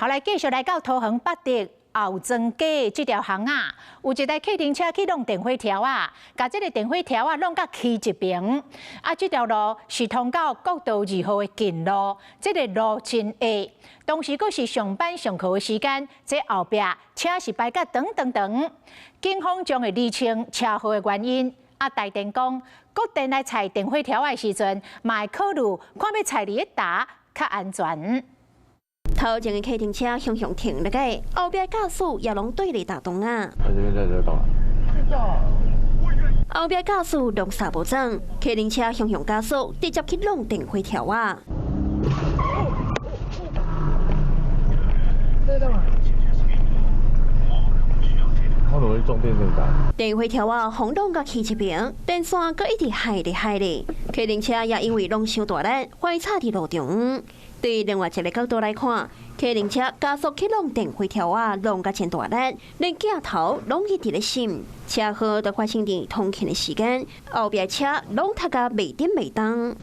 好，來繼續來到桃園八德後莊街這條巷仔，有一台客運車去挵電火柱仔，共這个電火柱仔挵共起一爿。啊，這條路是通到國道二號的近路，這个路真狹。當時閣是上班上課的時間，這後壁車是排甲長長長。警方將會釐清車禍的原因。啊，台電講，閣電來拆電火柱的時陣，嘛會考慮看欲拆佇佗較安全。頭前的客運車雄雄停落來，後壁駕駛也攏對咧打擋仔。後壁駕駛攏煞無裝，客運車雄雄加速，直接去挵電火柱仔。好容易撞電線桿。電火柱仔予挵共起一爿，電線閣一直害咧害咧。客運車也因為挵傷大力，橫插佇路中。對另外一个角度來看，客運車加速去挵電火柱仔，挵共真大力，連鏡頭攏一直咧閃。車禍就發生佇通勤的時間，後壁車攏塞共袂振袂動。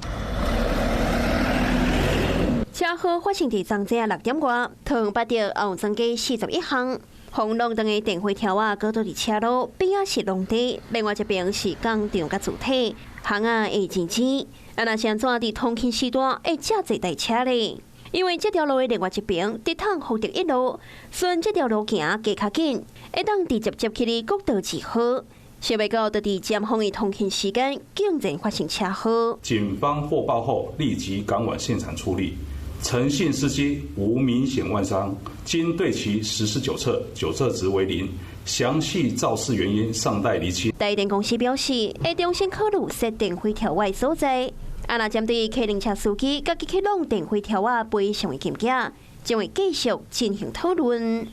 車禍發生佇昨早6點外，桃園八德後莊街41巷，予挵斷的電火柱仔，閣倒佇車路邊仔是農地，另外一邊是工廠佮住宅，巷仔會真擠。啊，若是按怎佇通勤時段會遮濟台車咧？因為這條路的另外一邊直通福德一路，雖然這條路行加較緊，會當直接接去哩國道二號。想袂到，就佇尖峰的通勤時間，竟然發生車禍。警方獲報後立即趕往現場處理，陳姓司機無明顯外傷，經對其實施酒測，酒測值為零。詳細肇事原因尚待釐清。台電公司表示，會重新考慮設電火柱仔的所在。啊，若針對客運車司機家己去挵電火柱仔賠償的金額，將會繼續進行討論。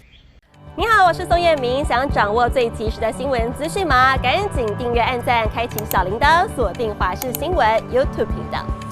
你好，我是宋燕明，想掌握最及時的新聞資訊嗎？趕緊訂閱、按讚、開啟小鈴鐺，鎖定華視新聞 YouTube 頻道。